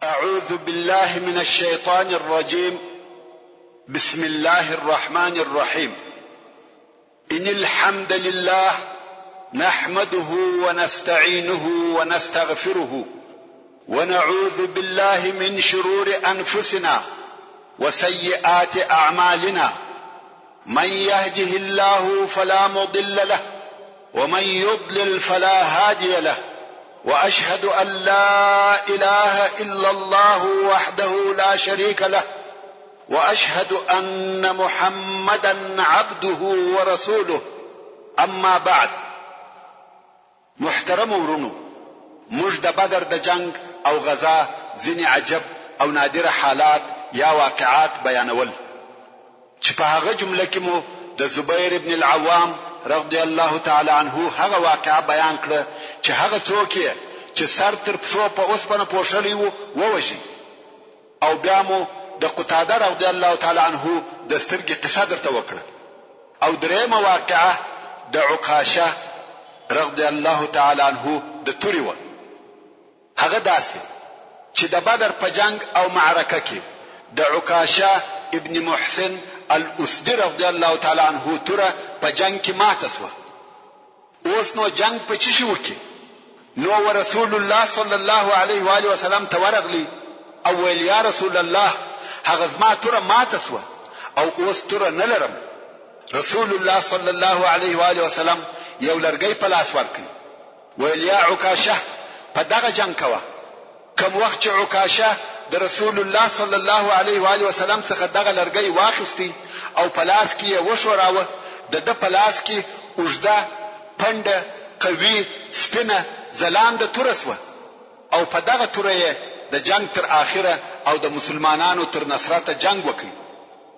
أعوذ بالله من الشيطان الرجيم بسم الله الرحمن الرحيم إن الحمد لله نحمده ونستعينه ونستغفره ونعوذ بالله من شرور أنفسنا وسيئات أعمالنا من يهده الله فلا مضل له ومن يضلل فلا هادي له واشهد ان لا اله الا الله وحده لا شريك له واشهد ان محمدا عبده ورسوله اما بعد محترمو ورونو! موږ د بدر د جنګ او غزا ځینې عجب او نادره حالات یا واقعات بیانول چې په هغه جمله کې مو د زبیر ابن العوام رضی الله تعالی عنه هغه واقعه بیان کړه چې هغه څوک یې چې سر تر پښو په اوسپنه پوښلی وو ووژی. او بیا مو د قتاده رضی الله تعالی عنه د سترګې قصه درته وکړه او درېیمه واقعه د عکاشه رضی الله تعالی عنه د تورې وه هغه داسې چې د بدر په جنګ او معرکه کې د عکاشه ابن محسن الاسدي رضی الله تعالی عنه توره په جنګ کې ماته شوه. اوس نو جنګ په څه شي وکړي؟ نو ورسول الله صلی الله علیه و آله وسلم ته ورغلی او ویل یا رسول الله هغه زما توره ماته شوه او اوس توره نه لرم. رسول الله صلی الله علیه و آله وسلم یو لرګی په لاس ورکړ ویل یا عکاشه په دغه جنګ کوه. کوم وخت چې عکاشه د رسول الله صلی الله علیه و آله وسلم څخه دغه لرګی واخیستی او په لاس کې یې وښوراوه، د ده په لاس کې اوږده، پنډه، قوي، سپینه، ځلانده توره شوه او په دغه توره یې د جنګ تر آخره او د مسلمانانو تر نصرته جنګ وکړ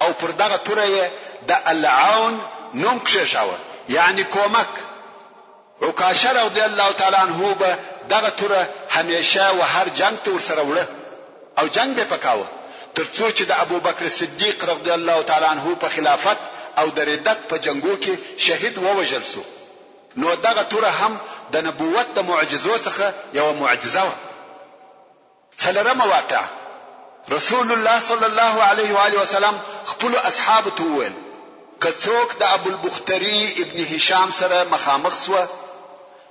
او پر دغه توره یې د العون نوم کښېښاوه، یعنې کومک. عکاشه رضی الله تعالی عنه به دغه توره همېشه و هر جنګ ته ورسره وړه او جنګ به په کاوه تر څو چې د ابوبکر صدیق رضی الله تعالی عنه په خلافت او د ردت په جنګو کې شهید ووژل شو نو دغه توره هم د نبوت د معجزو څخه یوه معجزه وه. څلورمه واقعه، رسول الله صلی الله علیه و آله وسلم خپلو اصحابو ته وویل، که څوک د ابوالبختري ابن هشام سره مخامخ شوه،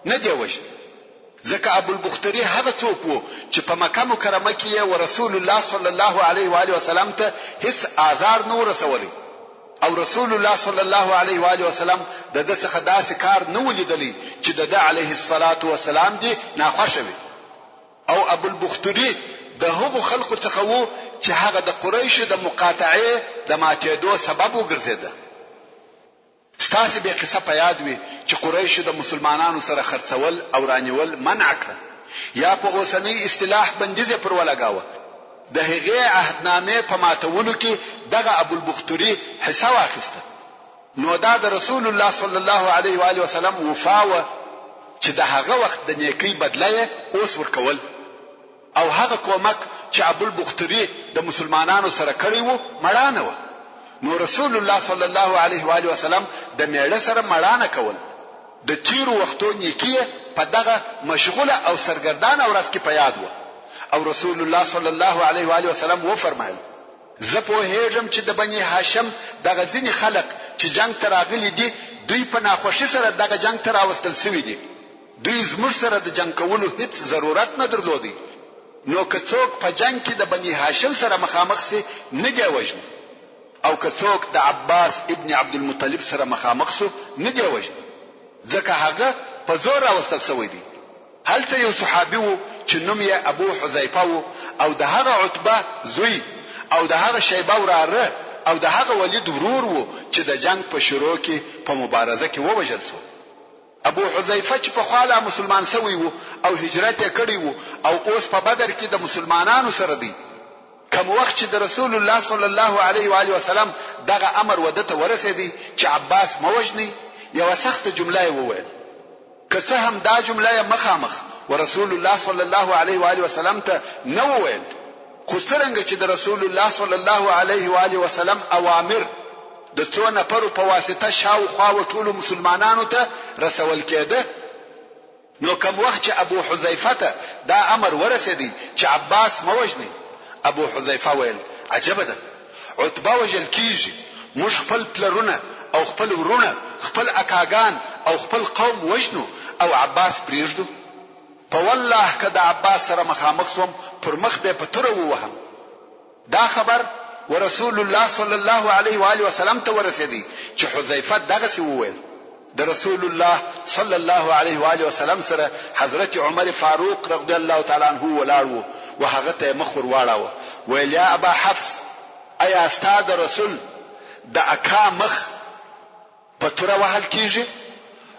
نه دې وژني، ځکه ابوالبختري هغه څوک وو چې په مکه مکرمه کې یې ورسول الله صلی الله علیه و آله وسلم ته هیڅ آزار نه وو رسولی او رسول الله صلی الله علیه و آله وسلم د ده څخه داسې کار نه وو لیدلی چې د ده علیه الصلوة والسلام دې ناخوښه وي. او ابوالبختري د هغو خلقو څخه وو چې هغه د قریشو د مقاطعې د ماتېدو سبب وګرځېده. ستاسې به قصه په یاد وي چې قریشو د مسلمانانو سره خرڅول او رانیول منع کړه یا په اوسنۍ اصطلاح بندیز یې پر ولګاوه، د هغې عهدنامې په ماتولو کې دغه ابوالبختري حصه واخیسته. نو دا د رسول الله صلی الله علیه و آله وسلم وفا وه چې د هغه وخت د نیکۍ بدله یې اوس ورکول او هغه کومک چې ابوالبختري د مسلمانانو سره کړی وو مړانه وه نو رسول الله صلی الله علیه و آله وسلم د میړه سره مړانه کول د تیرو وختو نیکي یې په دغه مشغوله او سرګردانه ورځ کې په یاد وه او رسول الله صلی الله علیه و آله وسلم وفرمایل زه پوهېږم چې د بني هاشم دغه ځینې خلق چې جنګ ته راغلي دي، دوی په ناخوښي سره دغه جنګ ته راوستل شوي دي. دوی زموږ سره د جنګ کولو هیڅ ضرورت نه درلود، نو که څوک په جنګ کې د بني هاشم سره مخامخ شي، نه دې وژني او که څوک د عباس ابن عبدالمطلب سره مخامخ شو، نه دې وژني، ځکه هغه په زور راوستل شوی دی. هلته یو صحابي وو چې نوم یې ابو حذیفه وو او د هغه عتبه زوی او د هغه شیبه وراره او د هغه ولید ورور وو چې د جنګ په شروع کې په مبارزه کې ووژل شو. ابو حذیفه چې پخوا لا مسلمان شوی وو او هجرت یې کړی وو او اوس په بدر کې د مسلمانانو سره دی، کوم وخت چې د رسول الله صلی الله علیه و آله وسلم دغه امر وده ته ورسېدی چې عباس مه وژنئ، یوه سخته جمله یې وویل. که څه هم دا جمله یې مخامخ ورسول الله صلی الله علیه و آله وسلم ته نه وویل، خو څرنګه چې د رسول الله صلی الله علیه و آله وسلم اوامر د څو نفرو په واسطه شاوخوا و ټولو مسلمانانو ته رسول کېده، نو کوم وخت چې ابو حذیفه ته دا امر ورسېدی چې عباس مه وژنئ، ابو حذیفه ویل، عجبه ده، عتبه وژل کېږي، موږ خپل پلرونه او خپل وروڼه، خپل اکاګان او خپل قوم وژنو او عباس پرېږدو؟ په والله که د عباس سره مخامخ شوم پر مخ به یې په توره ووهم. دا خبر ورسول الله صلی الله علیه و آله وسلم ته ورسېدی چې حذیفه دغسې وویل. د رسول الله صلی الله علیه و آله وسلم سره حضرت عمر فاروق رضی الله تعالی عنه ولاړ وو و هغه ته یې مخ ور واړاوه ویل یا ابا حفص ایا ستا د رسول د اکا مخ په توره وهل کیږي؟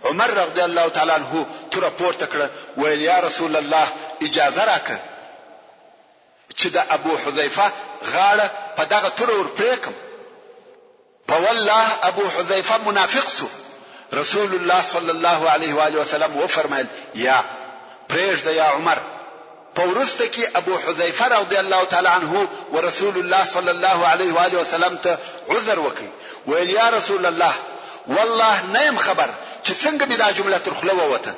عمر رضی الله تعالی عنه توره پورته کړه ویل یا رسول الله اجازه راکړه چې د ابو حذیفه غاړه په دغه توره ور پرې کړم. په والله ابو حذیفه منافق سو. رسول الله صلی الله علیه و آله وسلم وفرمایل، یا، پرېږده یا عمر. په وروسته کې ابو حذیفه رضی الله تعالی عنه ورسول الله صلی الله علیه و آله وسلم ته عذر وکړ، ویل یا رسول الله والله نه یم خبر چې څنګه مې دا جمله تر خوله ووته.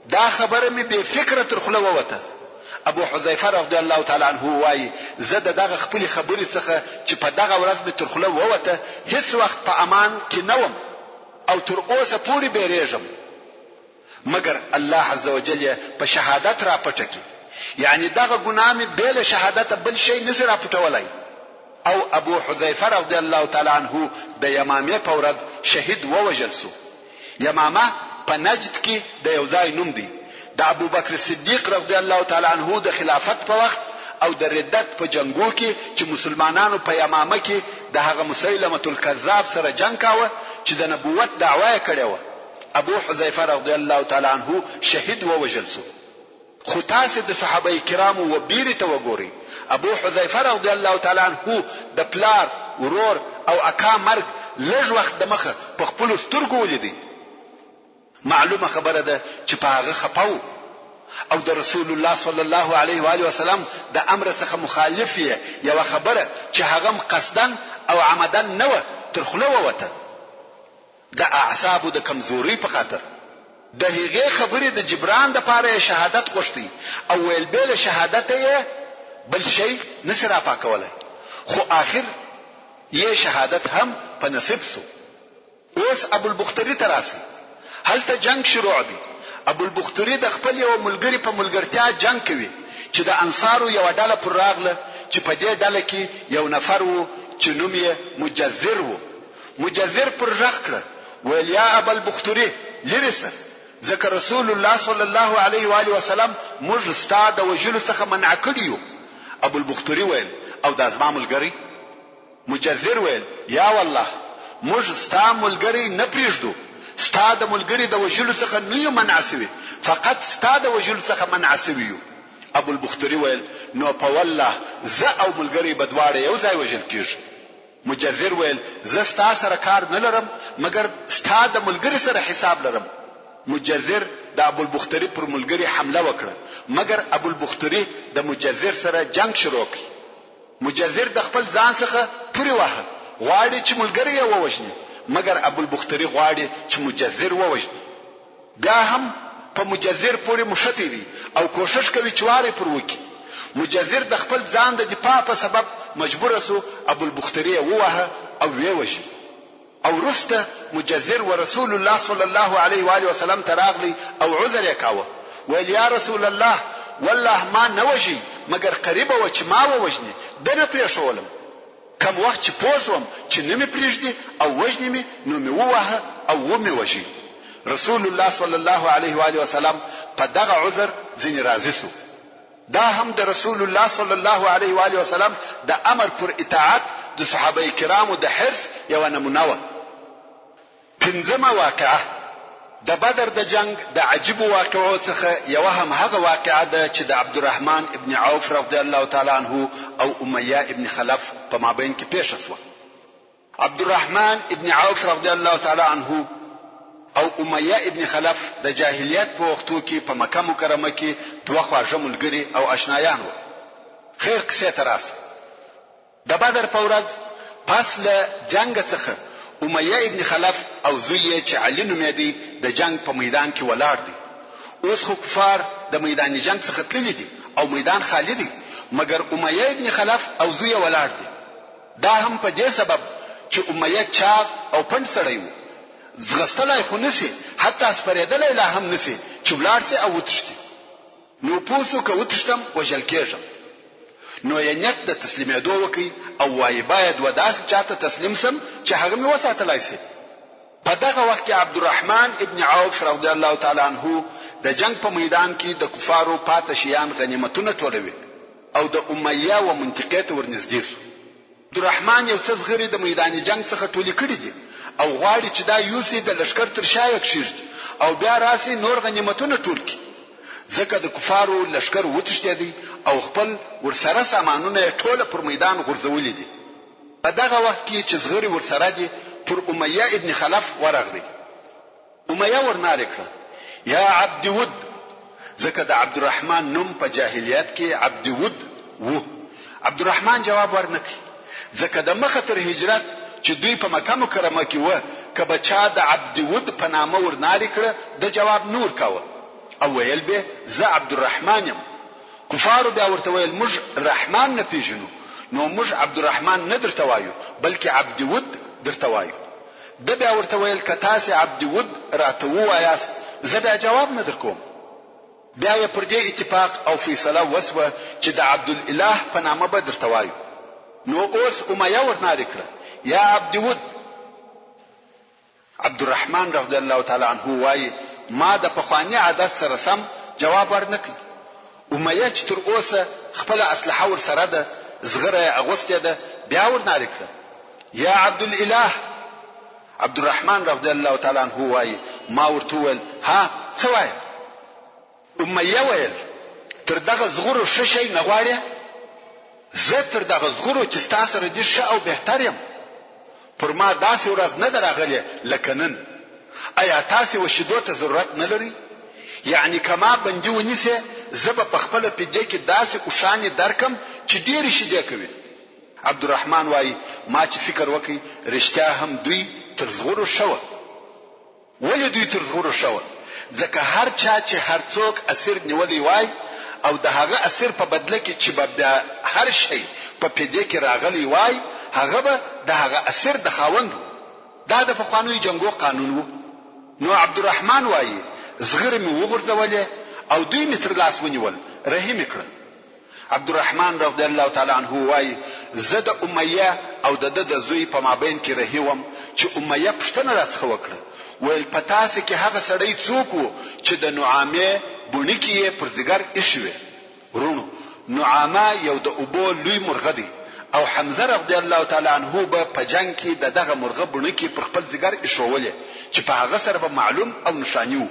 دا خبره مې بې فکره تر خوله ووته. ابو حذیفه رضی الله تعالی عنه وايي، زه د دغه خپلې خبرې څخه چې په دغه ورځ مې تر خوله ووته هیڅ وخت په امان کې نه وم او تر اوسه پورې بېرېږم، مګر الله عزوجل یې په شهادت راپټه کړي، یعنې دغه ګناه مې بې له شهادته بل شی نه شي راپټولای. او ابو حذیفه رضی الله تعالی عنه د یمامې په ورځ شهید ووژل شو. یمامه په نجد کې د یو ځای نوم دی. د ابوبکر صدیق رضی الله تعالی عنه د خلافت په وخت او د ردت په جنګو کې چې مسلمانانو په یمامه کې د هغه مسیلمة الکذاب سره جنګ کاوه چې د نبوت دعوه یې کړې وه، ابو حذیفه رضی الله تعالی عنه شهید ووژل شو. خو تاسې د صحابه کرامو و بیرې ته وګورئ، ابو حذیفه رضی الله تعالی عنه د پلار، ورور او اکا مرګ لږ وخت د مخه په خپلو سترګو ولیدی، معلومه خبره ده چې په هغه خپه وو او د رسول الله صلی الله علیه و آله وسلم د امر څخه مخالف یې یوه خبره چې هغه هم قصداً او عمداً نه وه تر خوله ووته. د اعصابو د کمزورۍ په خاطر د هغې خبرې د جبران دپاره یې شهادت غوښتی او ویل بې له شهادته یې بل شی نه شي راپاکولی خو آخر یې شهادت هم په نصیب شو. اوس ابوالبختري ته راشئ. هلته جنګ شروع دی. ابوالبختري د خپل یوه ملګري په ملګرتیا جنګ کوي چې د انصارو یوه ډله پر راغله چې په دې ډله کې یو نفر و چې نوم یې مجذر و. مجذر پر ږغ کړه ویل یا ابا البختري لیرې سه ځکه رسول الله صلی الله علیه و آله وسلم موږ ستا د وژلو څخه منع کړي یو. ابو البختري ویل او دا زما ملګری؟ مجذر ویل یا والله موږ ستا ملګری نه پریږدو ستا د ملګري د وژلو څخه نه یو منع سوي فقط ستا د وژلو څخه منع سوي یو. ابو البختري ویل نو په والله زه او ملګری به دواړه یو ځای وژل کیږو. مجذر ویل، زه ستا سره کار نه لرم، مګر ستا د ملګري سره حساب لرم. مجذر د ابوالبختري پر ملګري حمله وکړه، مګر ابوالبختري د مجذر سره جنګ شروع کړ. مجذر د خپل ځان څخه تورې واهه، غواړي چې ملګری یې ووژني، مګر ابوالبختري غواړي چې مجذر ووژني. بیا هم په مجذر پورې موښتی دی او کوښښ کوي چې واری پر وکړي. مجذر د خپل ځان د دفاع په سبب مجبور شو ابوالبختري یې وواهه او ویې وژی. او وروسته مجذر ورسول الله صلی الله علیه و آله وسلم ته راغلی او عذر یې کاوه ویل یا رسول الله والله ما نه وژی مګر قریبه وه چې ما ووژني ده نه پرېښولم. کوم وخت چې پوه شوم چې نه مې پرېږدي او وژني مې نو مې وواهه او ومې وژی. رسول الله صلی الله علیه و آله وسلم په دغه عذر ځینې راضي شو. دا هم د رسول الله صلی الله علیه و آله وسلم د امر پر اطاعت د صحابه کرامو د حرص یوه نمونه وه. پنځمه واقعه، د بدر د جنګ د عجیبو واقعو څخه یوه هم هغه واقعه ده چې د عبدالرحمن ابن عوف رضی الله تعالی عنه او امیه ابن خلف په مابین کې پېښه شوه. عبدالرحمن ابن عوف رضی الله تعالی عنه او امیه ابن خلف د جاهلیت په وختو کې په مکه مکرمه کې دوه خواږه ملګري او اشنایان وو. خیر قصې ته راشو. د بدر په ورځ پس له جنګه څخه امیه ابن خلف او زوی یې چې علي نومېدی د جنګ په میدان کې ولاړ دي. اوس خو کفار د میدان جنګ څخه تللي دي او میدان خالي دی، مګر امیه ابن خلف او زوی یې ولاړ دي. دا هم په دې سبب چې امیه چاغ او پنډ سړی وو، ځغستلای خو نه شي، حتی سپرېدلای لا هم نه شي چې ولاړ شي او وتښتي. نو پوه شو که وتښتم وژل کېږم. نو یې نیت د تسلیمېدو وکړ او وایي باید و داسې چا ته تسلیم شم چې هغه مې وساتلای شي. په دغه وخت کې عبدالرحمن ابن عوف رضی الله تعالی عنه د جنګ په میدان کې د کفارو پاته شیان غنیمتونه ټولوي او د امیه و منطقې ته ورنږدې شو. عبدالرحمن یو څه زغرې د میدان جنګ څخه ټولې کړې دي او غواړي چې دا یوسي د لښکر تر شا یې کښېږدي او بیا راسي نور غنیمتونه ټول کړي ځکه د کفارو لښکر وتښتېدی او خپل ورسره سامانونه یې ټوله پر میدان غورځولي دي. په دغه وخت کې چې زغرې ورسره دي پر امیه ابن خلف ورغلی. امیه ورنارې کړه، یا عبد ود! ځکه د عبدالرحمن نوم په جاهلیت کې عبد ود وو. عبدالرحمن جواب ورنه کړ، ځکه د مخه تر هجرت چې دوی په مکه مکرمه کې وه، که به چا د عبد ود په نامه ورنارې کړه، ده جواب نه ورکاوه او ویل بې، زه عبدالرحمن یم. کفارو بیا ورته ویل، موږ رحمان نه پېژنو، نو موږ عبدالرحمن نه درته وایو، بلکې عبد ود درته وایو. ده بیا ورته ویل، که تاسې عبد ود راته ووایاست، زه بیا جواب نه درکوم. بیا یې پر دې اتفاق او فیصله وشوه چې د عبدالاله په نامه به درته وایو. نو اوس امیه ورنارې کړه، یا عبد ود! عبدالرحمن رضی الله تعالی عنه وايي، ما د پخواني عادت سره سم جواب ورنه کړ. امیه چې تر اوسه خپله اسلحه ورسره ده، زغره یې اغوستې ده، بیا ورنارې کړه، یا عبدالاله! عبدالرحمن رضی الله تعالی عنه وايي، ما ورته وویل، ها څه وایې؟ امیه ویل، تر دغه زغرو ښه شی نه غواړې؟ زه تر دغه زغرو چې ستا سره دي ښه او بهتر یم. پر ما داسې ورځ نه ده راغلې لکه نن. ایا تاسې و شیدو ته ضرورت نه لرئ؟ یعنې که ما بندي ونیسې زه به په خپله فدیه کې داسې اوښانې درکړم چې ډېرې شیدې کوي. عبدالرحمن وايي، ما چې فکر وکړ رښتیا هم دوی تر زغرو ښه وه. ولې دوی تر زغرو ښه وه؟ ځکه هر چا چې هر څوک اسیر نیولی وای او د هغه اسیر په بدله کې چې به بیا هر شی په فدیه کې راغلی وای هغه به د هغه اسیر د خاوند وو. دا د پخوانیو جنګو قانون وو. نو عبدالرحمن وايي، زغرې مې وغورځولې او دوی مې تر لاس ونیول، رهي مې کړل. عبدالرحمن رضی الله تعالی عنه وايي، زه د امیه او د ده د زوی په مابین کې رهي وم چې امیه پوښتنه راڅخه وکړه، ویل په تاسې کې هغه سړی څوک وو چې د نعامې بڼکې یې پر ځیګر ایښې وې؟ وروڼو! نعامه یو د اوبو لوی مرغه دی او حمزه رضی الله تعالی عنه به په جنګ کې د دغه مرغه بڼکې پر خپل ځیګر ایښوولې چې په هغه سره به معلوم او نښاني وو.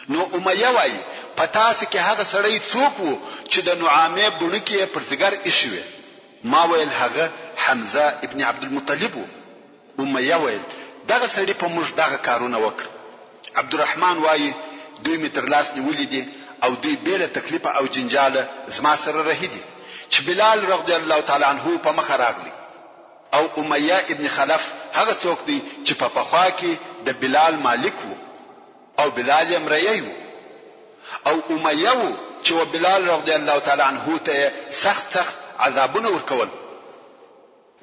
نو امیه وايي، په تاسې کې هغه سړی څوک وو چې د نعامې بڼکې یې پر ځیګر ایښې وې؟ ما ویل، هغه حمزه ابن عبدالمطلب وو. امیه ویل، دغه سړي په موږ دغه کارونه وکړه. عبدالرحمن وايي، دوی مې تر لاس نیولي دي او دوی بې له تکلیفه او جنجاله زما سره رهي دي چې بلال رضی الله تعالی عنه په مخه راغلی او امیه ابن خلف هغه څوک دی چې په پخوا کې د بلال مالک وو. او بلال یې مریی وو او امیه وو چې و بلال رضی الله تعالی عنه ته یې سخت سخت عذابونه ورکول.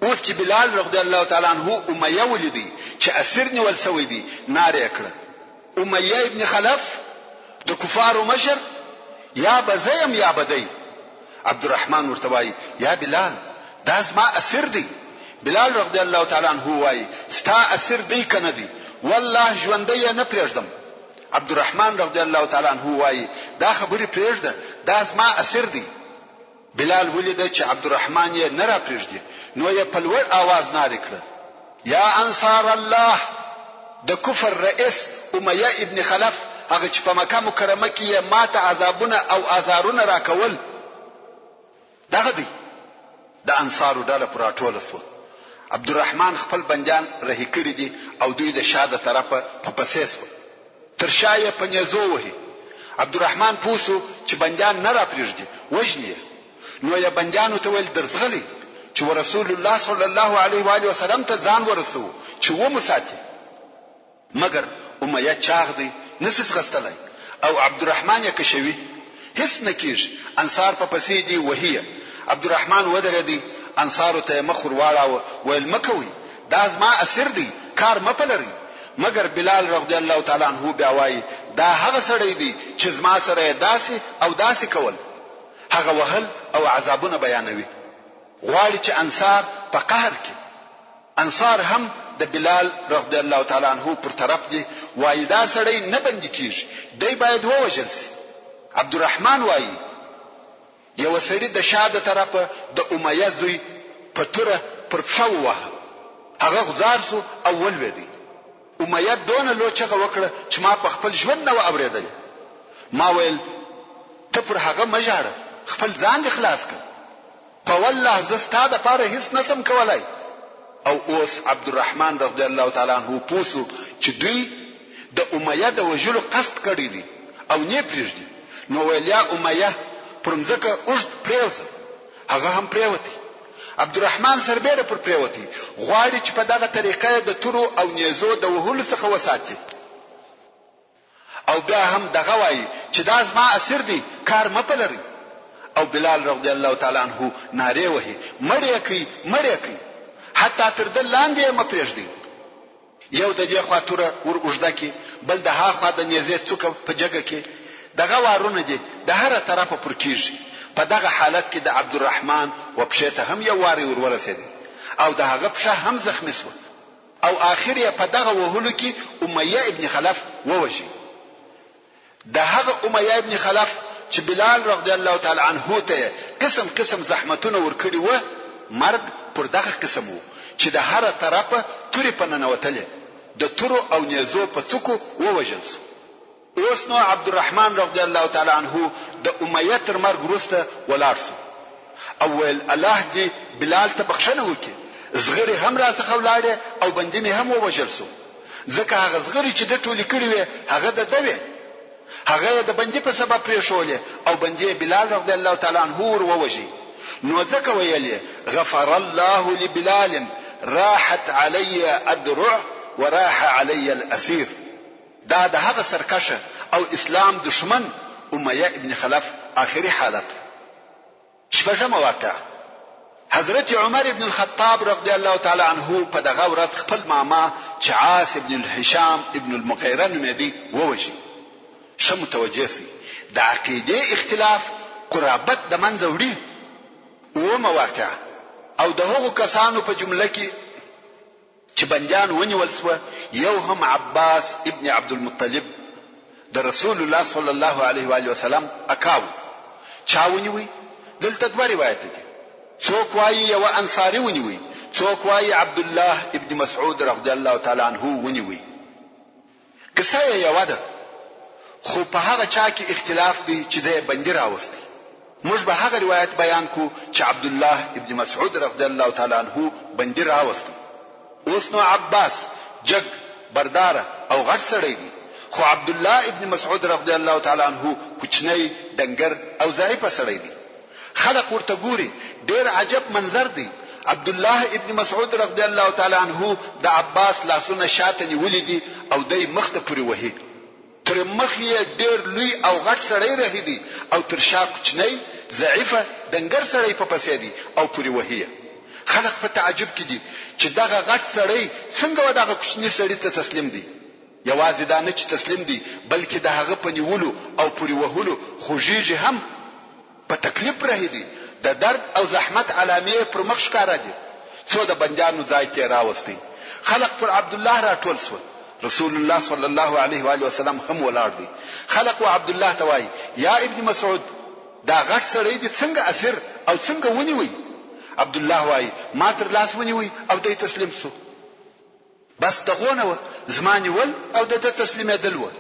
اوس چې بلال رضی الله تعالی عنه امیه ولیدی چې اسیر نیول شوی دی نارې یې کړه، امیه ابن خلف د کفارو مشر یا به زه یم یا به دی. عبدالرحمن ورته وايي، یا بلال! دا زما اسیر دی. بلال رضی الله تعالی عنه وايي، ستا اسیر دی که نه دی، والله ژوندی یې نه پرېږدم. عبدالرحمن رضی الله تعالی عنه وايي، دا خبرې پرېږده، دا زما اسیر دی. بلال ولیده چې عبدالرحمن یې نه راپرېږدي، نو یې په لوړ آواز نارې کړه، یا انصار الله! د کفر رئیس امیه ابن خلف هغه چې په مکه مکرمه کې یې ماته عذابونه او آزارونه راکول، دغه دی. د انصارو ډله پر راټوله شوه. عبدالرحمن خپل بندیان رهي کړي دي او دوی د شا د طرفه په پسې شول. تر شا یې په نېزو وهي. عبدالرحمن پوه شو چې بندیان نه راپرېږدي، وژني یې. نو یې بندیانو ته ویل درځغلئ چې ورسول الله صلی الله علیه و آله وسلم ته ځان ورسوو چې ومو ساتي. مګر امیه چاغ دی، نه شي ځغستلای او عبدالرحمن یې کشوي، هیڅ نه کیږي، انصار په پسې دي وهي یې، عبدالرحمن ودرېدی، انصارو ته یې مخ ور واړاوه، ویل مه کوئ، دا زما اسیر دی، کار مه په لرئ، مګر بلال رضی الله تعالی عنه بیا وایي، دا هغه سړی دی چې زما سره یې داسې او داسې کول، هغه وهل او عذابونه بیانوي، غواړي چې انصار په قهر کړي. انصار هم د بلال رضی الله تعالی عنه پر طرف دي، وايي دا سړی نه بندي کېږي، دی باید ووژل شي. عبدالرحمن وايي، یوه سړي د شا د طرفه د امیه زوی په توره پر پښه وواهه، هغه غوځار شو او ولوېدی. امیه دونه لو چغه وکړه چې ما په خپل ژوند نه وه اورېدلې. ما ویل، ته پر هغه مه ژاړه، خپل ځان دې خلاص کړه. په والله زه ستا د پاره هیڅ نه سم کولای. او اوس عبدالرحمن رضی الله تعالی عنه پوه سو چي دوی د امیه د وژلو قصد کړی دی او نۀ پریږدي، نو ویل یا امیه پر مځکه اوږد پریوځه، هغه هم پریوتی. عبدالرحمن سربیره پر پریوتی، غواړي چي په دغه طریقه یې د تورو او نیزو د وهلو څخه وساتي. او بیا هم دغه وایی چې دا زما اسیر دی کار مه په لرئ او بلال رضی الله تعالی عنه نارې وهي مړ یې کړئ مړ یې کړئ حتی تر ده لاندې یې مه پرېږدئ یو د دې خوا توره ور اوږده کړي بل د ها خوا د نیزې څوکه په جګه کړي دغه وارونه دي د هره طرفه پر کیږي په دغه حالت کې د عبدالرحمن و پښې ته هم یو واری ور ورسېدی او د هغه پښه هم زخمي شوه او آخر یې په دغه وهلو کې امیه ابن خلف ووژی. د هغه امیه ابن خلف چې بلال رضی الله تعالی عنه ته یې قسم قسم زحمتونه ورکړي وه مرګ پر دغه قسم وو چې د هره طرفه تورې په ننوتلې د تورو او نیزو په څوکو ووژل شو. اوس نو عبدالرحمن رضی الله تعالی عنه د امیه تر مرګ وروسته ولاړ شو او ویل الله دې بلال ته بخښنه وکړي، زغرې هم راڅخه ولاړې او بندي مې هم ووژل شو، ځکه هغه زغرې چې ده ټولې کړې وې هغه د ده وې، هغه یې د بندي په سبب پرېښولې او بندي یې بلال رضی الله تعالی عنه ور ووژی، نو ځکه ویل یې غفر الله لبلال راحت علی ادرع وراح علی الاسیر. دا د هغه سرکشه او اسلام دښمن امیه ابن خلف آخري حالت وو. شپږمه واقعه، حضرت عمر ابن الخطاب رضی الله تعالی عنه په دغه ورځ خپل ماما چې عاص ابن الهشام ابن المغیره نومېدی ووژی. ښه متوجه شئ، د عقیدې اختلاف قرابت د منځه وړي. اوومه واقعه، او د هغو کسانو په جمله کې، چې بندیان ونیول شوه یو هم عباس ابن عبدالمطلب د رسول الله صلی الله علیه و آله وسلم اکا وو. چا ونیوی؟ دلته دوه روایته دي، څوک وایي یوه انصاري ونیوی، څوک وایي عبدالله ابن مسعود رضی الله تعالی عنه ونیوی. قصه یې یوه ده خو په هغه چا کې اختلاف دی چې دی یې بندي راوستی. موږ به هغه روایت بیان کړو چې عبدالله ابن مسعود رضی الله تعالی عنه بندي راوستی. اوس نو عباس جګ، برداره او غټ سړی دی خو عبدالله ابن مسعود رضی الله تعالی عنه کوچنی، ډنګر او ضعیفه سړی دی. خلق ورته ګوري، ډېر عجب منظر دی، عبدالله ابن مسعود رضی الله تعالی عنه د عباس لاسونه شاته نیولي دي او دی مخ ته پورې وهي، تر مخ یې ډېر لوی او غټ سړی رهي دی او تر شا کوچنی، ضعیفه، ډنګر سړی په پسې دی او پورې وهي یې. خلق په تعجب کې دي چې دغه غټ سړی څنګه و دغه کوچني سړي ته تسلیم دی؟ یوازې دا نه چې تسلیم دی، بلکې د هغه په نیولو او پورې وهلو خوږېږي هم. په تکلیف رهي دی، د درد او زحمت علامې یې پر مخ ښکاره دي، څو د بندیانو ځای ته یې راوستی، خلق پر عبدالله راټول شول، رسول الله صلی الله علیه وآله وسلم هم ولاړ دی، خلق و عبدالله ته وایي، یا ابن مسعود! دا غټ سړی دې څنګه اسیر او څنګه ونیوی؟ عبدالله وایي، ما تر لاس ونیوی او دی تسلیم شو. بس دغونه وه زما نیول او د ده تسلیمېدل وه.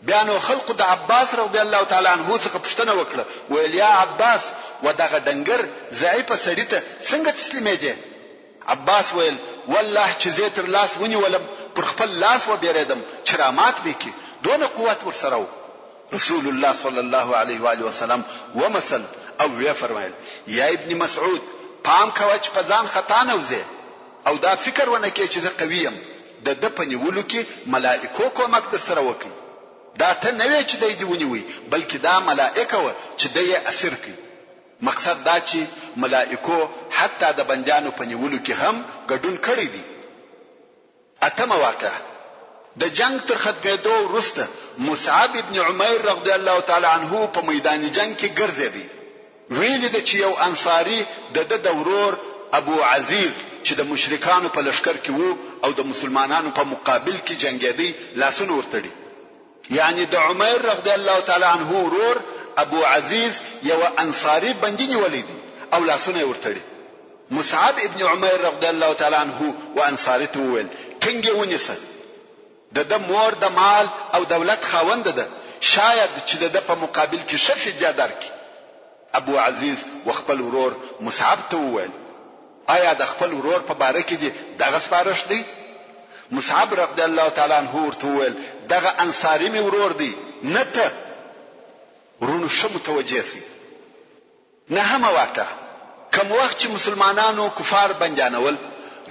بیا نو خلقو د عباس رضی الله تعالی عنه څخه پوښتنه وکړه، ویل یا عباس و دغه ډنګر ضعیفه سړي ته څنګه تسلیمېدې؟ عباس ویل، والله چې زه یې تر لاس ونیولم پر خپل لاس وبېرېدم چې رامات مې کړي، دونه قوت ورسره و. رسول الله صلی الله علیه وآله وسلم ومسل او ویې فرمایل، یا ابن مسعود پام کوه چې په ځان خطا نه وځې. او دا فکر ونه کړې چې زه قوي یم، د ده په نیولو کې ملائکو کومک درسره وکړ. دا ته نه وې چې دی دې ونیوی، بلکې دا ملائکه وه چې دی یې اسیر کړ. مقصد دا چې ملائکو حتی د بندیانو په نیولو کې هم ګډون کړی دی. اتمه واقعه، د جنګ تر ختمېدو وروسته مصعب ابن عمیر رضی الله تعالی عنه په میدان جنګ کې ګرځېدی، ویې لیده چې یو انصاري د ده د ورور ابو عزیز چې د مشرکانو په لښکر کې وو او د مسلمانانو په مقابل کې جنګېدی لاسونه ورتړي. یعنې د عمیر رضی الله تعالی عنه ورور ابو عزیز یوه انصاري بندي نیولی دی او لاسونه یې ورتړي. مصعب ابن عمیر رضی الله تعالی عنه و انصاري ته وویل، ټینګ یې ونیسه، د ده مور د مال او دولت خاونده ده، شاید چې د ده په مقابل کې ښه فدیه درکړي. ابو عزیز و خپل ورور مصعب ته وویل، آیا د خپل ورور په باره کې دې دغه سپارښت دی؟ مصعب رضی الله تعالی عنه ورته وویل، دغه انصاري مې ورور دی، نه ته. وروڼو ښه متوجه شئ! نهمه واقعه، کوم وخت چې مسلمانانو کفار بندیانول،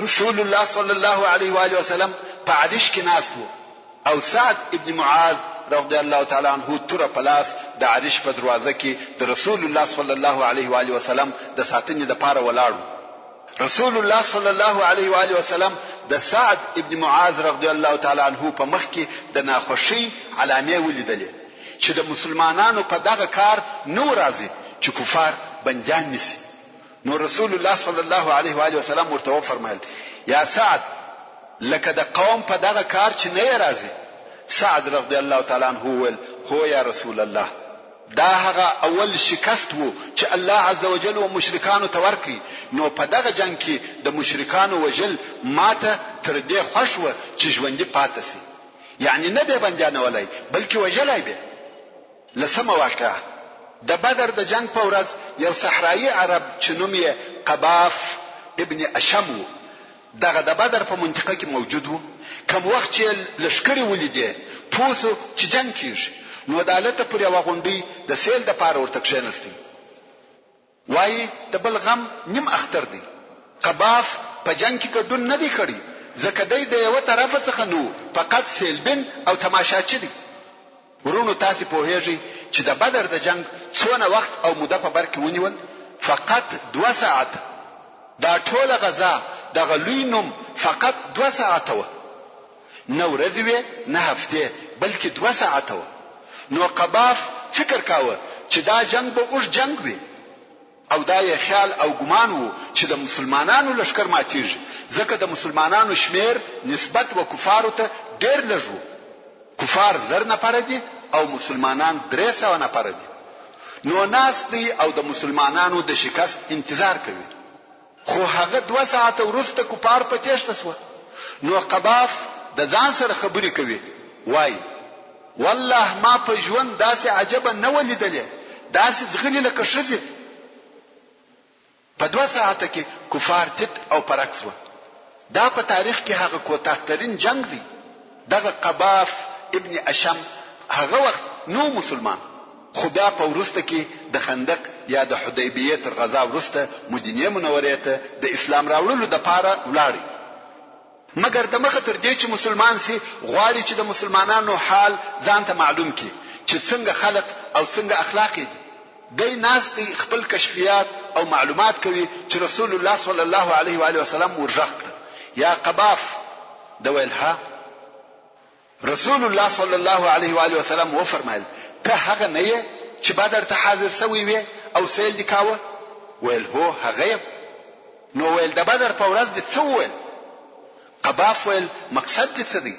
رسول الله صلی الله علیه وآله وسلم په عریش کې ناست وو او سعد ابن معاذ رضی الله تعالی عنه توره په لاس د عریش په دروازه کې د رسول الله صلی الله علیه وآله وسلم د ساتنې لپاره ولاړ وو. رسول الله صلی الله علیه وآله وسلم د سعد ابن معاذ رضی الله تعالی عنه په مخ کې د ناخوښۍ علامې ولیدلې. چې د مسلمانانو په دغه کار نه وو راضي چې کفار بندیان نیسي نو رسول الله صلی الله علیه و آله وسلم ورته وفرمایل یا سعد لکه د قوم په دغه کار چې نه یې راضي سعد رضی الله تعالی عنه وویل هو یا رسول الله دا هغه اول شکست وو چې الله عزوجل و مشرکانو ته ورکړ نو په دغه جنګ کې د مشرکانو وژل ماته تر دې خوښ وه چې ژوندي پاته شي یعنې نه بې بندیانولای بلکې وژلای بې. لسمه واقعه، د بدر د جنګ په ورځ یو صحرایي عرب چې نوم یې قباف ابن اشم وو دغه د بدر په منطقه کې موجود وو کوم وخت چې یې لښکرې ولیدې پوه شو چې جنګ کیږي نو دالته پر یوه غونډۍ د سیل دپاره ورته کښینستی. وايي د بل غم نیم اختر دی. قباف په جنګ کې ګډون نه دی کړی ځکه دی د یوه طرفه څخه نه وو فقط سیلبین او تماشاچي دی. وروڼو تاسې پوهیږئ چې د بدر د جنګ څونه وخت او موده په بر کې ونیول؟ فقط دوه ساعته. دا ټوله غزا دغه لوی نوم فقط دوه ساعته وه. نه ورځې وې نه هفتې بلکې دوه ساعته وه. نو قباف فکر کاوه چې دا جنګ به اوږد جنګ وي او دا یې خیال او ګمان وو چې د مسلمانانو لښکر ماتیږي ځکه د مسلمانانو شمېر نسبت و کفارو ته ډېر لږ وو. کفار زر نفره دي او مسلمانان 300 نفره دي نو ناست دی او د مسلمانانو د شکست انتظار کوي. خو هغه دوه ساعته وروسته کفار په تېښته شوه، نو قباف د ځان سره خبرې کوي، وايي، والله ما په ژوند داسې عجبه نه وه لیدلې، داسې ځغلي لکه ښځې. په دوه ساعته کې کفار تیت او پرک شوه. دا په تاریخ کې هغه کوتاه ترین جنګ دی. دغه قباف ابن اشم هغه وخت نه و مسلمان، خو بیا په وروسته کې د خندق یا د حدیبیې تر غزا وروسته مدینې منورې ته د اسلام راوړلو دپاره ولاړی. مګر دمخه تر دې چې مسلمان شي غواړي چې د مسلمانانو حال ځان ته معلوم کړي چې څنګه خلق او څنګه اخلاق یې دي. دی ناست دی خپل کشفیات او معلومات کوي چې رسول الله صلی الله علیه و آله وسلم ورږغ کړه، یا قباف! ده ویل، ها؟ رسول الله صلی الله علیه و آله وسلم وفرمایل، ته هغه نه یې چې بدر ته حاضر شوی وې او سیل دې کاوه؟ ویل، هو هغه یم. نو ویل، د بدر په ورځ دې څه وویل؟ قباف ویل، مقصد دې څه دی؟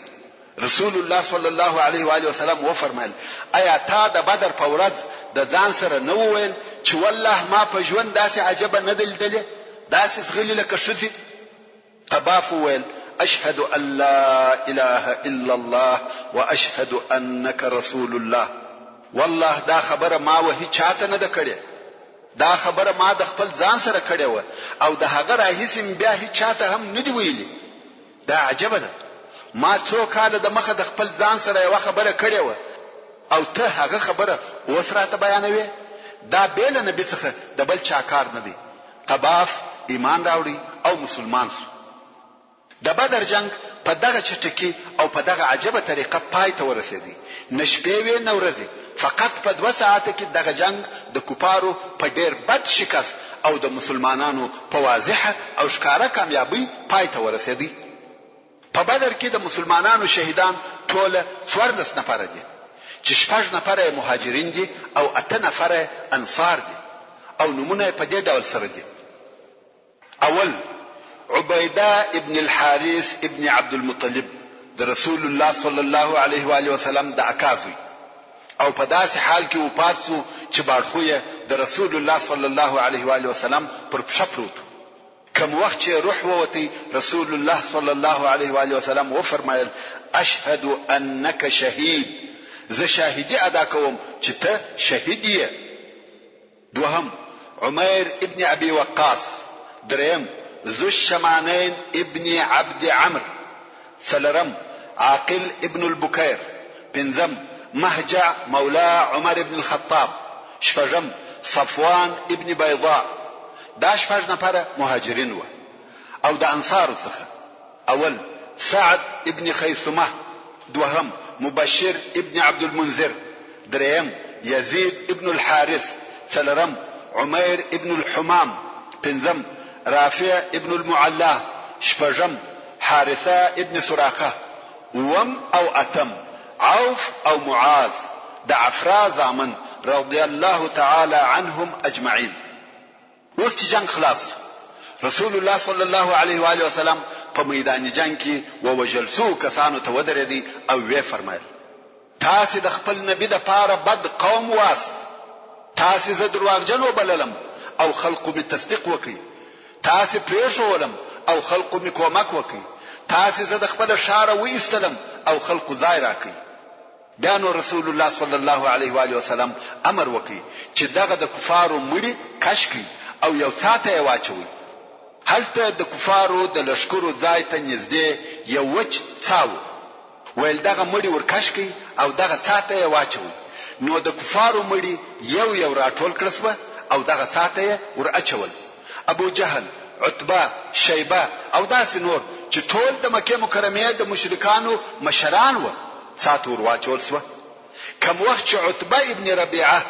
رسول الله صلی الله علیه و آله وسلم وفرمایل، ایا تا د بدر په ورځ د ځان سره نه وویل چې والله ما په ژوند داسې عجبه نه ده لیدلې، داسې ځغلي لکه ښځې؟ قباف وویل، اشهد ان لا اله الا الله واشهد انک رسول الله. والله دا خبره ما و هیچا ته نه ده کړې. دا خبره ما د خپل ځان سره کړې وه او د هغه راهیسې مې بیا هیچا ته هم نه دي ویلي. دا عجبه ده. ما څو کاله د مخه د خپل ځان سره یوه خبره کړې وه او ته هغه خبره اوس راته بیانوې؟ دا بې له نبي څخه د بل چا کار نه دی. قباف ایمان راوړی او مسلمان شو. د بدر جنګ په دغه چټکي او په دغه عجبه طریقه پای ته ورسېدی. نه شپې وې نه ورځې، فقط په دوه ساعته کې دغه جنګ د کفارو په ډېر بد شکست او د مسلمانانو په واضحه او ښکاره کامیابۍ پای ته ورسېدی. په بدر کې د مسلمانانو شهیدان ټوله 14 نفره دي، چې شپږ نفره یې مهاجرین دي او اته نفره یې انصار دي او نومونه یې په دې ډول سره دي. اول، عبیده ابن الحارث ابن عبدالمطلب د رسول الله صلی الله علیه و آله وسلم د اکا زوی او په داسې حال کې وفات شو چې باړخو یې د رسول الله صلی الله علیه و آله وسلم پر پښه پروت و. کوم وخت چې یې روح ووتی رسول الله صلی الله علیه و آله وسلم وفرمایل، اشهد انک شهید، زه شاهدي ادا کوم چې ته شهید یې. دوهم، عمیر ابن ابي وقاص، دریم، ذو الشمانین ابن عبد عمرو، څلورم، عاقل ابن البکیر، پنځم، مهجع مولی عمر ابن الخطاب، شپږم، صفوان ابن بيضاء، دا شپږ نفره مهاجرین وه او د انصارو څخه، اول، سعد ابن خیثمه، دوهم، مبشر ابن عبدالمنذر، درېیم، یزید ابن الحارث، څلورم، عمیر ابن الحمام، پنځم، رافع ابن المعلی، شپږم، حارثه ابن سراقه، اووم او اتم، عوف او معاذ د عفراء زامن رضی الله تعالی عنهم اجمعین. اوس چې جنګ خلاص شو، رسول الله صلی الله علیه و آله وسلم په میدان جنګ کې و وژل شوو کسانو ته ودرېدی او ویې فرمایل، تاسې د خپل نبي دپاره بد قوم واست، تاسې زه درواغجن وبللم او خلقو مې تصدیق وکړ، تاسې پرېښوولم او خلقو مې کومک وکړ، تاسې زه د خپله ښاره وایستلم او خلقو ځای راکړ. بیا نو رسول الله صلی الله علیه و آله وسلم امر وکړ چې دغه د کفارو مړي کش کړئ او یو څاه ته یې واچوئ. هلته د کفارو د لښکرو ځای ته نږدې یو وچ څاه وو. ویل دغه مړي ور کش کړئ او دغه څاه ته یې واچوئ. نو د کفارو مړي یو یو راټول کړه شوه او دغه څاه ته یې ور اچول. ابوجهل، عتبه، شیبه او داسې نور چې ټول د مکې مکرمې د مشرکانو مشران وه څاه ته ور واچول شوه. کوم وخت چې عتبه ابن ربیعه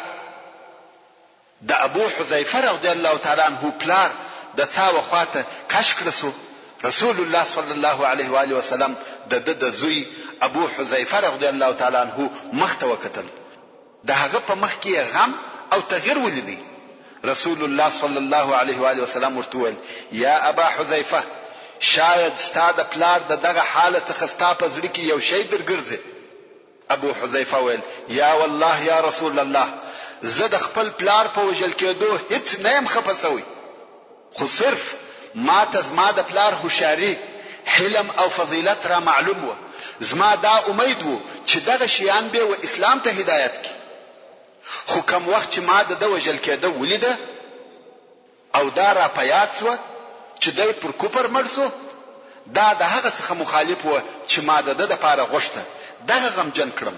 د ابو حذیفه رضی الله تعالی عنه پلار د څاه و خوا ته کش کړه شو، رسول الله صلی الله علیه و آله وسلم د ده د زوی ابو حذیفه رضی الله تعالی عنه مخ ته وکتل، د هغه په مخ کې یې غم او تغیر ولیدی، رسول الله صلی الله علیه و آله وسلم ورته وویل، یا ابا حذیفه! شاید ستا د پلار د دغه حاله څخه ستا په زړه کې یو شی درګرځي. ابو حذیفه ویل، یا والله یا رسول الله! زه د خپل پلار په وژل کېدو هیڅ نه یم خفه شوی، خو صرف ما ته زما د پلار هوښیاري، حلم او فضیلت را معلوم وه، زما دا امید وو چې دغه شیان به و اسلام ته هدایت کړي، خو کوم وخت چې ما د ده وژل کېده ولیده او دا را په یاد شوه چې دی پر کفر مړ شو، دا د هغه څخه مخالف وه چې ما د ده لپاره غوښته، دغه غمجن کړم.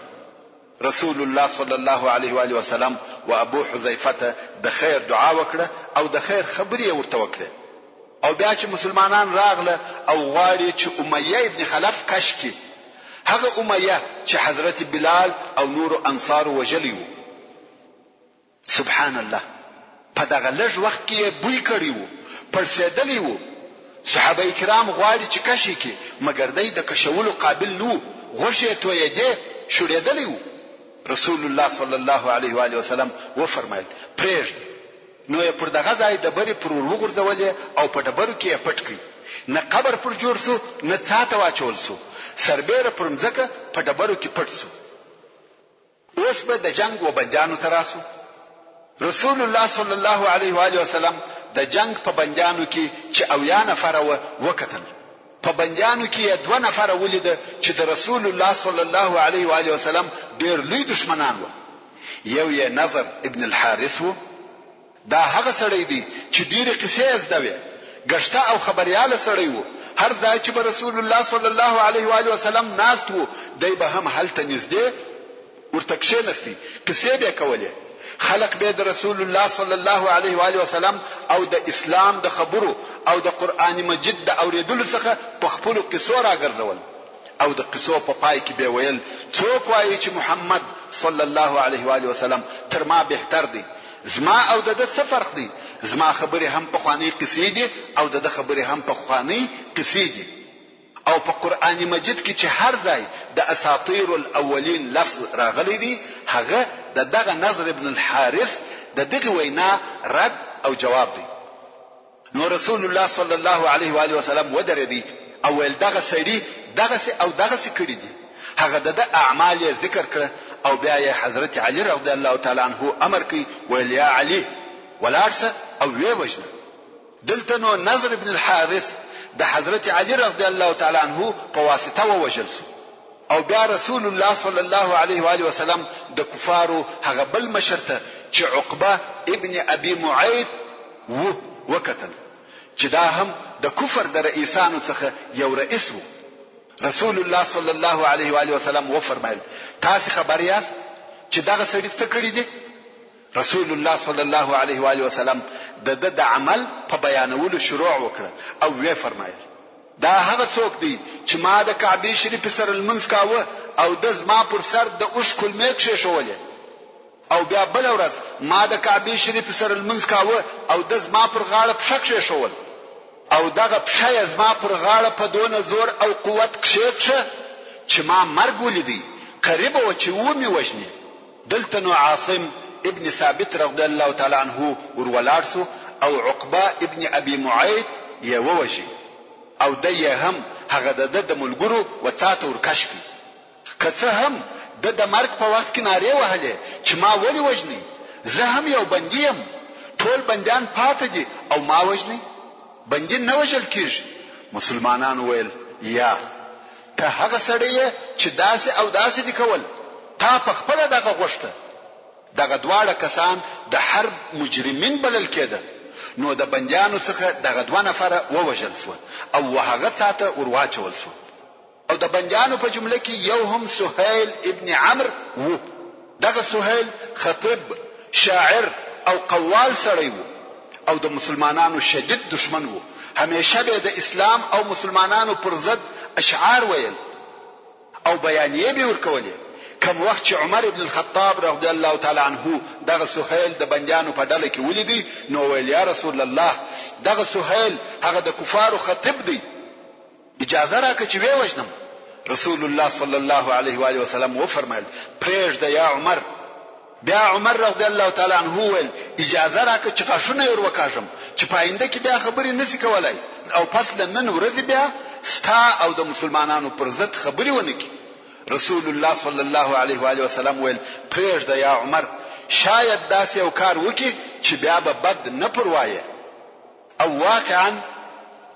رسول الله صلی الله علیه و آله وسلم و ابو حذیفه ته د خیر دعا وکړه او د خیر خبرې یې ورته وکړې او بیا چې مسلمانان راغله او غواړي چې امیه ابن خلف کش کړي هغه امیه چې حضرت بلال او نورو انصارو وژلی وو سبحان الله په دغه لږ وخت کې یې بوی کړی وو، پړسېدلی وو، صحابه کرام غواړي چې کش یې کړي، مګر دی د کشولو قابل نه وو، غوښې یې تویېدې، شړېدلی وو، رسول الله صلی الله علیه وآله وسلم وفرمایل، پرېږده، نو یې پر دغه ځای ډبرې پر ور وغورځولې او په ډبرو کې یې پټ کړ، نه قبر پر جوړ شو، نه څاه ته واچول شو، سربېره پر مځکه په ډبرو کې پټ شو. اوس به د جنګ و بندیانو ته راسو. رسول الله صلی الله علیه و آله وسلم د جنګ په بندیانو کې چې 70 نفره وه وکتل. په بندیانو کې یې دوه نفره ولیده چې د رسول الله صلی الله علیه و آله وسلم ډېر لوی دښمنان وه. یو یې نضر ابن الحارث و. دا هغه سړی دی چې ډېرې قصې یې زده وې، ګشته او خبریاله سړی و، هر ځای چې به رسول الله صلی الله علیه و آله وسلم ناست و، دی به هم هلته نږدې ورته کښېنستی، قصې به یې کولې. خلق به یې د رسول الله صلی الله علیه و آله وسلم او د اسلام د خبرو او د قرآن مجید د اورېدلو څخه په خپلو قصو راګرځول او د قصو په پای کې به یې ویل څوک وايي چې محمد صلی الله علیه وآله وسلم تر ما بهتر دی؟ زما او د ده څه فرق دی؟ زما خبرې هم پخوانۍ قصې دي او د ده خبرې هم پخوانۍ قصې دي. او په قرآن مجید کې چې هر ځای د اساطیر الاولین لفظ راغلی دی هغه د دغه نضر بن الحارث د دغې وینا رد او جواب دی. نو رسول الله صلی الله علیه و آله وسلم ودرېدی او ویل دغه سړي دغسې او دغسې کړي دي. هغه د ده اعمال یې ذکر کړه او بیا یې حضرت علی رضی الله تعالی عنه امر کړ ویل یا علی ولاړ سه او ویې وژنه. دلته نو نضر بن الحارث د حضرت علی رضی الله تعالی عنه په واسطه ووژل سو او بیا رسول الله صلی الله علیه و آله وسلم د کفارو هغه بل مشر ته چې عقبه ابن ابي معيط وو وکتل چې دا هم د کفر د رئیسانو څخه یو رئیس وو. رسول الله صلی الله علیه و آله وسلم وفرمایل، تاسې خبر یاست چې دغه سړي څه کړي دي؟ رسول الله صلی الله علیه و آله وسلم د ده د عمل په بیانولو شروع وکړه او ویې فرمایل، دا هغه څوک دی چې ما د کعبې شریفې سره لمونځ کاوه او ده زما پر سر د اوښ کولمې کښېښولې او بیا بله ورځ ما د کعبې شریفې سره لمونځ کاوه او ده زما پر غاړه پښه کښېښول او دغه پښه یې زما پر غاړه په دونه زور او قوت کښېکښه چې ما مرګ ولیدی، قریبه وه چې ومې وژني. دلته نو عاصم ابن ثابت رضی الله تعالی عنه ور ولاړ شو او عقبه ابن ابي معيط يې ووژی او دی يې هم هغه د ده د ملګرو و څاه ته ور کش کړ. که څه هم ده د مرګ په وخت کې نارې وهلې چې ما ولې وژنئ؟ زه هم يو بندي يم، ټول بنديان پاته دي او ما وژنئ؟ بندي نه وژل کېږي. مسلمانانو ويل، يا! ته هغه سړی یې چې داسې او داسې دې کول، تا په خپله دغه غوښته. دغه دواړه کسان د حرب مجرمین بلل کېده، نو د بندیانو څخه دغه دوه نفره ووژل شوه او وهغه څاه ته ورواچول شوه. او د بندیانو په جمله کې یو هم سهیل ابن عمرو وو. دغه سهیل خطیب، شاعر او قوال سړی وو او د مسلمانانو شدید دښمن وو، همیشه به یې د اسلام او مسلمانانو پر ضد اشعار ویل او بیانیې به یې ورکولې، کوم وخت چې عمر بن الخطاب رضی الله تعالی عنه دغه سهیل د بندیانو په ډله کې ولیدی نو ویل یا رسول الله دغه سهیل هغه د کفارو خطیب دی، اجازه راکړه چې ویې وژنم. رسول الله صلی الله علیه وآله وسلم وفرمایل، پرېږده یا عمر. بیا عمر رضی الله تعالی عنه وویل، اجازه راکړه چې غاښونه یې ور وکاږم چې په آینده کې بیا خبرې نه شي کولای او پس له نن ورځې بیا ستا او د مسلمانانو پر ضد خبرې ونه کړي. رسول الله صلی الله علیه وآله وسلم ویل، پرېږده یا عمر، شاید داسې یو کار وکړي چې بیا به بد نه پر وایې. او واقعا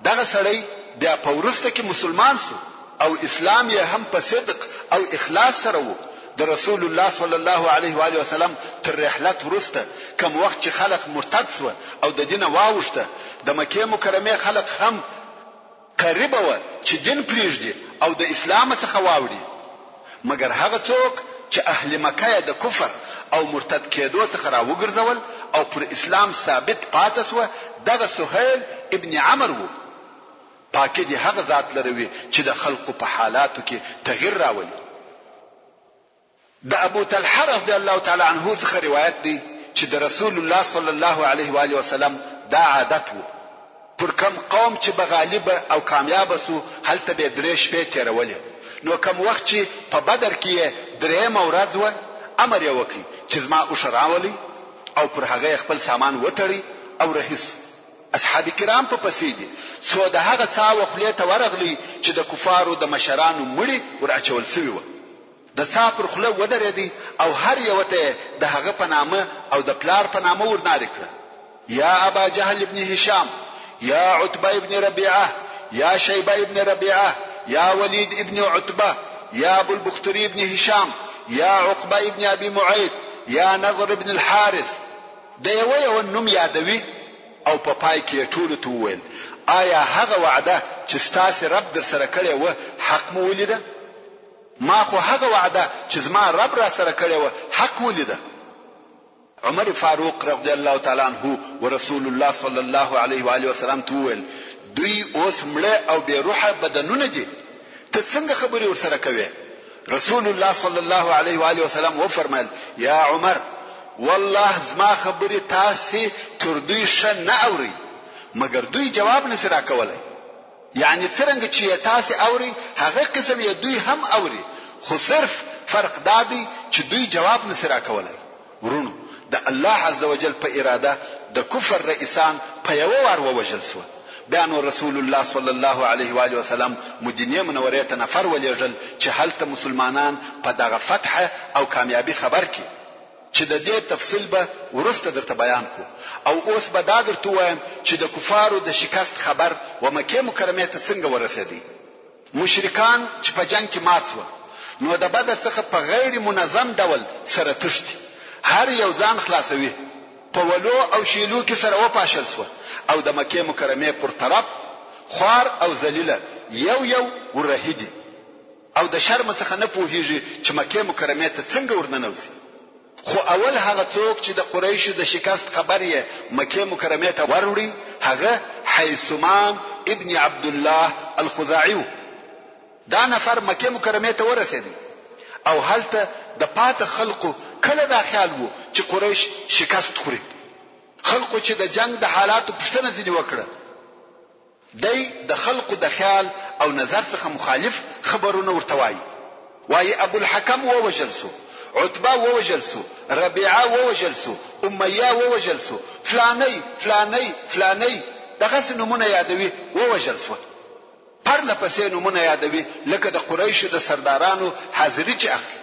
دغه سړی بیا په وروسته کې مسلمان شو او اسلام یې هم په صدق او اخلاص سره وو، د رسول الله صلی الله علیه و آله وسلم تر رحلت وروسته کوم وخت چې خلق مرتد شوه او د دینه واوښته د مکې مکرمې خلق هم قریبه وه چې دین پریږدي او د اسلامه څخه واوړي، مګر هغه څوک چې اهل مکه یې د کفر او مرتد کیدو څخه راوګرځول او پر اسلام ثابت پاته شوه دغه سهیل ابن عمرو وو. پاکي دې هغه ذات لره وي چې د خلقو په حالاتو کې تغیر راولي. د ابو طلحه رضی الله تعالی عنه څخه روایت دی چې د رسول الله صلی الله علیه و آله وسلم دا عادت وو پر کوم قوم چې به غالب او کامیاب سو هلته به درې شپې تېرولې نو کوم وخت چې په بدر کې یې درېیمه ورځ وه امر یې وکړ چې زما اوښه راولئ او پر هغه یې خپل سامان وتړئ او رهي سو. اصحاب کرام په پسې دي څو د هغه څاه و خولې ته ورغلئ چې د کفارو د مشرانو مړي ور اچول سوي وه. د څاه پر خوله ودرېدی او هر یوه ته یې د هغه په نامه او د پلار په نامه ورنارې کړه، یا ابا جهل ابن هشام، یا عتبه ابن ربیعه، یا شیبه ابن ربیعه، یا ولید ابن عتبه، یا ابوالبختري ابن هشام، یا عقبه ابن ابي معیط، یا نضر ابن الحارث. د یوه یوه نوم یادوي او په پای کې یې ټولو ته وویل، آیا هغه وعده چې ستاسې رب درسره کړې وه حق مو ولیده؟ ما خو هغه وعده چې زما رب راسره کړې وه حق ولیده. عمر فاروق رضی الله تعالی عنه ورسول الله صلی الله علیه و آله وسلم ته وویل، دوی اوس مړه او بې روحه بدنونه دي، ته څنګه خبرې ورسره کوې؟ رسول الله صلی الله علیه و آله وسلم وفرمایل، یا عمر! والله زما خبرې تاسې تر دوی ښه نه اورئ، مګر دوی جواب نه شي راکولای. یعنې څرنګه چې یې تاسې اورئ هغه قسم یې دوی هم اوري، خو صرف فرق دا دی چې دوی جواب نه شي راکولای. وروڼو! د الله عزوجل په اراده د کفر رئیسان په یوه وار ووژل شوه، بیا نو رسول الله صلی الله علیه وآله وسلم مدینې منورې ته نفر ولېږل چې هلته مسلمانان په دغه فتح او کامیابي خبر کړي، چې د دې تفصیل به وروسته درته بیان کړو او اوس به دا درته ووایم چې د کفارو د شکست خبر و مکې مکرمې ته څنګه ورسېدی. مشرکان چې په جنګ کې مات شوه نو د بدر څخه په غیر منظم ډول سره تښتي، هر یو ځان خلاصوي، په ولو او شیلو کې سره وپاشل شوه او د مکې مکرمې پر طرف خوار او ذلیله یو یو ور رهي دي او د شرمه څخه نه پوهیږي چې مکې مکرمې ته څنګه ورننوځي. خو اول هغه څوک چې د قریشو د شکست خبر یې مکې مکرمې ته وروړی هغه حیثمان ابن عبدالله الخزاعي وو. دا نفر مکې مکرمې ته ورسېدی او هلته د پاته خلقو کله دا خیال وو چې قریش شکست خوري. خلقو چې د جنګ د حالاتو پوښتنه ځینې وکړه، دی د خلقو د خیال او نظر څخه مخالف خبرونه ورته وايي. وايي ابوالحکم ووژل شو، عتبه ووژل شو، ربیعه ووژل شو، امیه ووژل شو، فلانی، فلانی، فلانی دغسې نومونه یادوي ووژل شول. پرله پسې نومونه یادوي لکه د قریشو د سردارانو حاضري چې اخلي.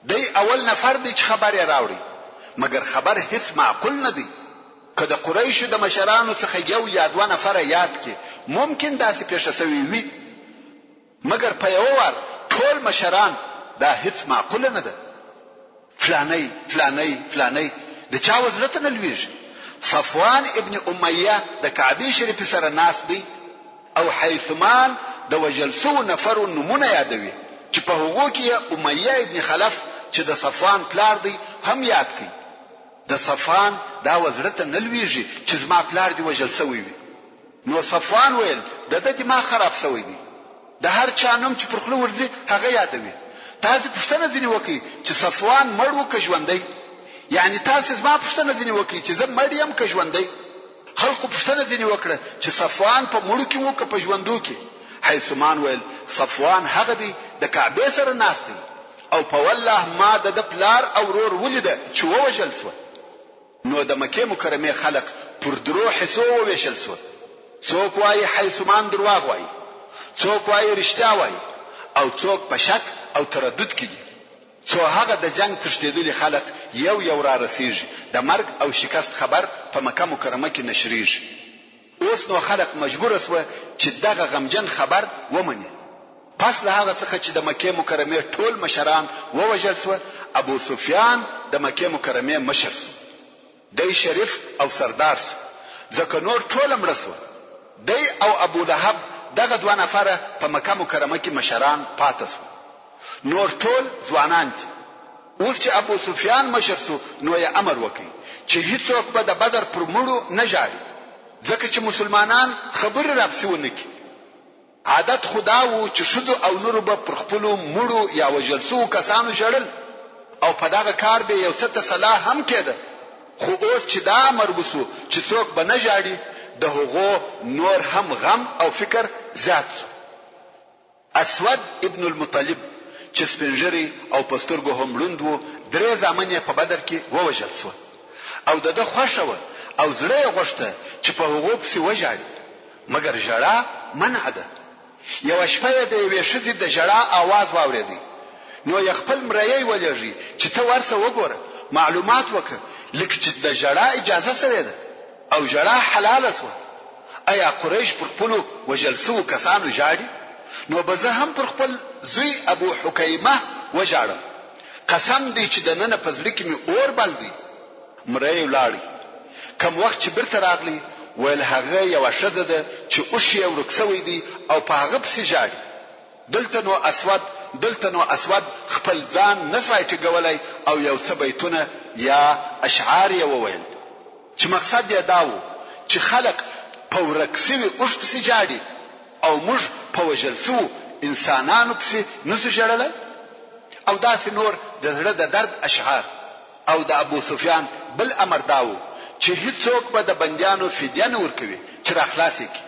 دی اول نفر دی چې خبر یې راوړی، مګر خبر هیڅ معقول نه دی. که د قریشو د مشرانو څخه یو یا دوه نفره یاد کړي، ممکن داسې پېښه شوې وي، مګر په یوه وار ټول مشران، دا هیڅ معقوله نه ده. فلانی، فلانی، فلانی د چا و زړه ته نه لوېږي. صفوان ابن امیه د کعبې شریفې سره ناست دی او حیثمان د وژل شوو نفرو نومونه یادوي چې په هغو کې یې امیه ابن خلف چې د صفوان پلار دی هم یاد کړ. د صفوان دا و زړه ته نه لوېږي چې زما پلار دې وژل شوی وي. نو صفوان ویل، د ده دماغ خراب شوی دی. د هر چا نوم چې پر خوله ورځي هغه یادوي. تاسې پوښتنه ځینې وکړئ چې صفوان مړ و که ژوندی؟ یعنې تاسې زما پوښتنه ځینې وکړئ چې زه مړ یم که ژوندی؟ خلقو پوښتنه ځینې وکړه چې صفوان په مړو کې و که په ژوندو کې؟ حیثمان ویل، صفوان هغه دی د کعبې سره ناست دی او په والله ما د ده پلار او ورور ولیده چې ووژل شوه. نو د مکې مکرمې خلق پر درو حصو وویشل شوه، څوک وایي حیثمان درواغ وایي، څوک وایي رښتیا وایي او څوک په شک او تردد کې دي. څو هغه د جنګ تښتېدلي خلق یو یو را رسېږي، د مرګ او شکست خبر په مکه مکرمه کې نشرېږي. اوس نو خلق مجبور شوه چې دغه غمجن خبر ومني. پس له هغه څخه چې د مکې مکرمې ټول مشران ووژل شوه، ابوسفیان د مکې مکرمې مشر شو. دی شریف او سردار شو، ځکه نور ټوله مړه شوه. دی او ابولهب دغه دوه نفره په مکه مکرمه کې مشران پاته شوه. نور ټول ځوانان دي. اوس چې ابوسفیان مشر شو نو یې امر وکړ چې هیڅوک به د بدر پر مړو نه ژاړي، ځکه چې مسلمانان خبرې راپسې ونه کړي. عادت خو دا وو چې ښځو او نورو به پر خپلو مړو یا وژل شوو کسانو ژړل او په دغه کار به یې یو څه تسلا هم کېده، خو اوس چې دا امر وشو چې څوک به نه ژاړي، د هغو نور هم غم او فکر زیات شو. اسود ابن المطلب چې سپین ږیری او په سترګو هم ړوند وو، درې زامن یې په بدر کې ووژل شوه او د ده خوښه وه او زړه یې غوښته چې په هغو پسې وژاړي، مګر ژړا منع ده. یوه شپه یې د یوې ښځې د ژړا اواز واورېدی، نو یې خپل مریی ولېږی چې ته ورسه وګوره، معلومات وکړه، لکه چې د ژړا اجازه شوې ده او ژړا حلاله شوه. ایا قریش پر خپلو وژل شوو کسانو ژاړي؟ نو به زه هم پر خپل زوی ابو حکیمه وژاړم. قسم دی چې دننه په زړه کې مې اور بل دی. مریی ولاړی. کوم وخت چې بیرته راغلی، ویل هغه یوه ښځه ده چې اوښ یې ورک شوی دی او په هغه پسې ژاړي. دلته نو اسود دلته نو اسود خپل ځان نه شوای ټینګولای او یو څه بیتونه یا اشعار یې وویل چې مقصد یې دا وو چې خلک په ورک شوي اوښ پسې ژاړي او موږ په وژل شوو انسانانو پسې نه شو ژړلای؟ او داسې نور د زړه د درد اشعار. او د ابوسفیان بل امر دا وو چې هیڅوک به د بندیانو فدیه نه ورکوي چې راخلاص یې کړي،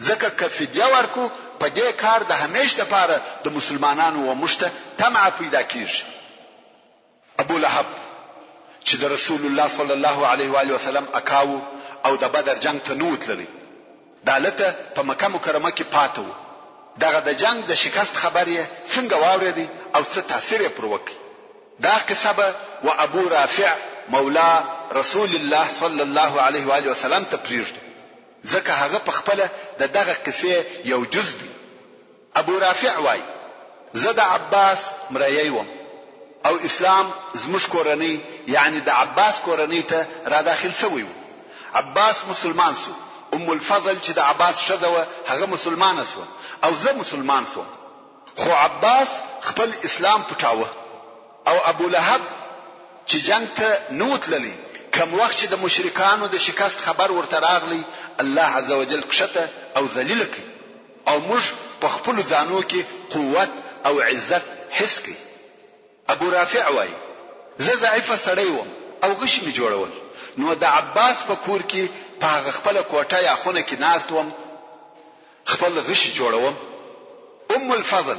ځکه که فدیه ورکړو په دې کار د همیش لپاره د مسلمانانو و موږ ته طمعه پیدا کیږي. ابولهب چې د رسول الله صلی الله علیه و آله وسلم اکا وو او د بدر جنګ ته نه وو تللی، دالته په مکه مکرمه کې پاته وو، دغه د جنګ د شکست خبر یې څنګه واورېدی او څه تاثیر یې پر وکړ؟ دا قصه به و ابو رافع مولی رسول الله صلی الله علیه و آله وسلم ته پرېږدو، ځکه هغه په خپله د دغه قصې یو جز دی. ابو رافع وايي، زه د عباس مریی وم او اسلام زموږ کورنۍ یعنې د عباس کورنۍ ته راداخل شوی و. عباس مسلمان شو، ام الفضل چې د عباس ښځه وه هغه مسلمانه شوه او زه مسلمان شوم. خو عباس خپل اسلام پټاوه او ابولهب چې جنګ ته نه و تللی، کوم وخت چې د مشرکانو د شکست خبر ورته راغلی، الله عزوجل کښته او ذلیل کړ. او موږ په خپلو ځانو کې قوت او عزت حس کړ. ابو رافع وايي، زه ضعیفه سړی وم او غشي مې جوړول، نو د عباس په کور کې په هغه خپله کوټه یا خونه کې ناست وم، خپل غشي جوړوم، ام الفضل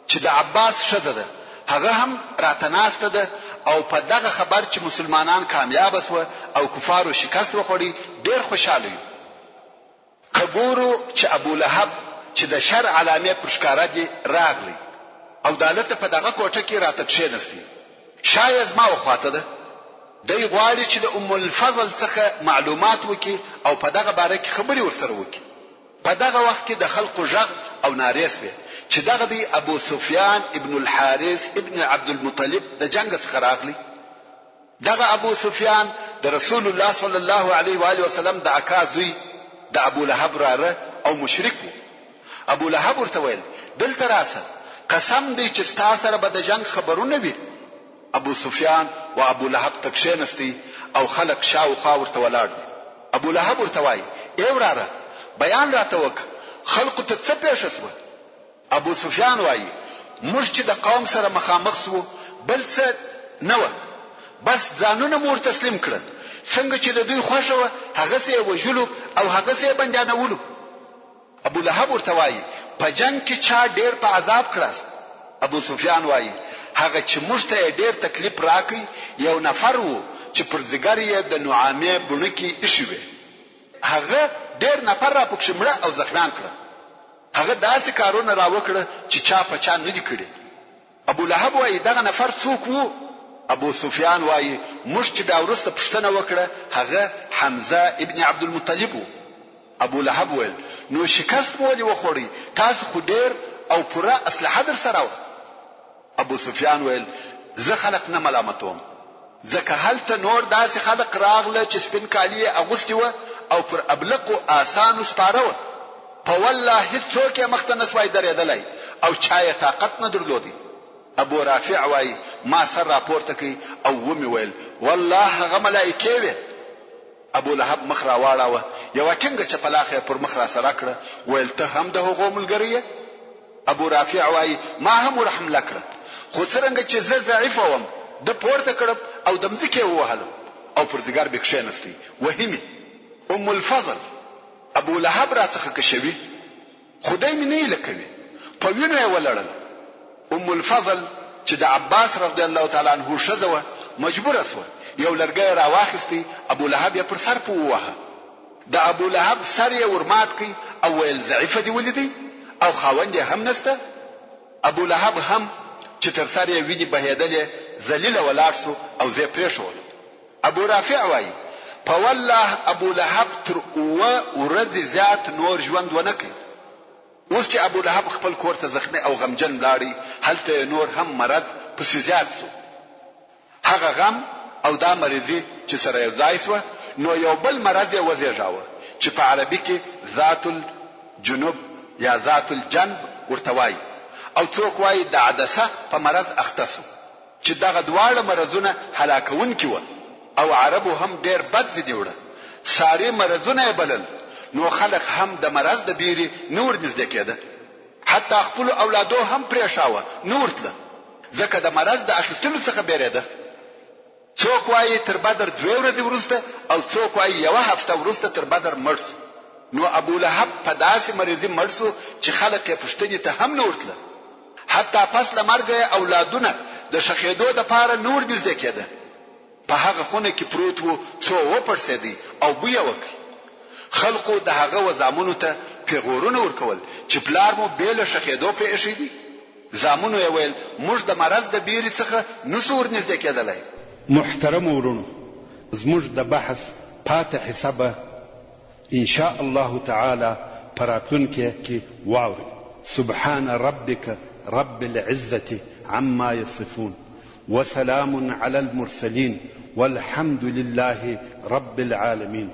چې د عباس ښځه ده، هغه هم راته ناسته ده او په دغه خبر چې مسلمانان کامیابه شوه او کفارو شکست وخوړی ډېر خوشحاله یو. که ګورو چې ابولهب چې د شر علامې پر ښکاره دي راغلی او دالته په دغه کوټه کې راته کښېنستی، شا یې زما و خواته ده، دی غواړي چې د ام الفضل څخه معلومات وکړي او په دغه باره کې خبرې ورسره وکړي. په دغه وخت کې د خلقو ږغ او نارې شوې چې دغه دی ابوسفیان ابن الحارث ابن عبدالمطلب د جنګه څخه راغلی. دغه ابو سفیان د رسول الله صلی الله علیه و آله وسلم د اکا زوی، د ابولهب وراره او مشرک وو. ابولهب ورته ویل، دلته راسه، قسم دی چې ستا سره به د جنګ خبرونه وي. ابوسفیان و ابولهب ته کښېنستی او خلک شا و خوا ورته ولاړ دي. ابولهب ورته وايي، اې وراره! بیان راته وکړه، خلکو ته څه پېښه شوه؟ ابوسفیان وايي، موږ چې د قوم سره مخامخ شوو، بل څه نه وه، بس ځانونه مو ورتسلیم کړل، څنګه چې د دوی خوښه وه، هغسې یې وژلو او هغسې یې بندیانولو. ابولهب ورته وايي، په جنګ کې چا ډېر په عذاب کړاست؟ ابوسفیان وايي، هغه چې موږ ته یې ډېر تکلیف راکړ، یو نفر و چې پر ځیګر یې د نعامې بڼکې ایښې وې، هغه ډېر نفر راپکښې مړه او زخمیان کړه. هغه داسې کارونه را وکړه چې چا په چا نه دي کړي. ابولهب وايي، دغه نفر څوک وو؟ ابوسفیان وايي، موږ چې بیا وروسته پوښتنه وکړه، هغه حمزه ابن عبدالمطلب وو. ابولهب ویل، نو شکست مو ولې وخوړی، تاسو خو ډېر او پوره اسلحه درسره وه. ابوسفیان ویل، زه خلق نه ملامتوم، ځکه هلته نور داسې خلق راغله چې سپین کالي یې اغوستي وه او پر ابلقو آسانو سپاره وه، په والله هیڅوک یې مخته نه شوای درېدلای او چا یې طاقت نه درلودی. ابو رافع وایي، ما سر راپورته کړ او ومې ویل، والله هغه ملائکې وې. ابولهب مخ راواړاوه، یوه ټینګه چپلاخه یې پر مخ راسره کړه، ویل، ته هم د هغو ملګری یې؟ ابو رافع وايي، ما هم ور حمله کړه، خو څرنګه چې زه ضعیفه وم، ده پورته کړم او د مځکې یې ووهلم او پر ځیګر مې کښېنستی، وهي مې. ام الفضل، ابو لهب راڅخه کشوي، خو دی مې نه ایله کوي، په وینو یې ولړلم. ام الفضل چې د عباس رضی الله تعالی عنه ښځه وه، مجبوره شوه، یو لرګی یې راواخیستی، ابو لهب یې پر سر په وواهه. د ابولهب سر یې ور مات کړ او ویل ضعیفه دې ولیدی او خاوند یې هم نشته؟ ابولهب هم چې تر سر یې وینې بهېدلې ذلیله ولاړ شو او زه یې پرېښولم. ابورافع وایي، په والله ابولهب تر اووه ورځې زیات نور ژوند ونه کړ. اوس چې ابولهب خپل کور ته زخمي او غمجن ولاړی هلته یې نور هم مرض پسې زیات شو. هغه غم او دا مریضي چې سره یو ځای شوه نو یو بل مرض یې وزېږاوه چې په عربي کې ذات الجنوب یا ذات الجنب ورته وايي او څوک وايي د عدسه په مرض اخته شو چې دغه دواړه مرضونه هلاکوونکي وه او عربو هم ډېر بد ځینې وړه ساري مرضونه یې بلل نو خلک هم د مرض د بیرې نه ورنږدې کېده. حتی خپلو اولادو هم پرېښاوه، نه ورتله. ځکه د مرض د اخیستلو څخه بېرېده. څوک وايي تر بدر دوې ورځې وروسته او څوک وايي یوه هفته وروسته تر بدر مړ شو. نو ابولهب په داسې مریضي مړ شو چې خلق یې پوښتنې ته هم نه ورتله. حتی پس له مرګه یې اولادونه د ښخېدو دپاره نه ورنږدې کېده. په هغه خونه کې پروت وو څو وپړسېدی او بوی یې وکړ. خلقو د هغه و زامنو ته پېغورونه ورکول چې پلار مو بې له ښخېدو پرې ایښی دی؟ زامنو یې ویل، موږ د مرض د بېرې څخه نه شو ورنږدې کېدلی. محترمو وروڼو! زموږ د بحث پاته حصه به ان شاء الله تعالی په راتلونکې کې واورئ. سبحان ربک رب العزة عما يصفون وسلام علی المرسلین والحمد لله رب العالمین.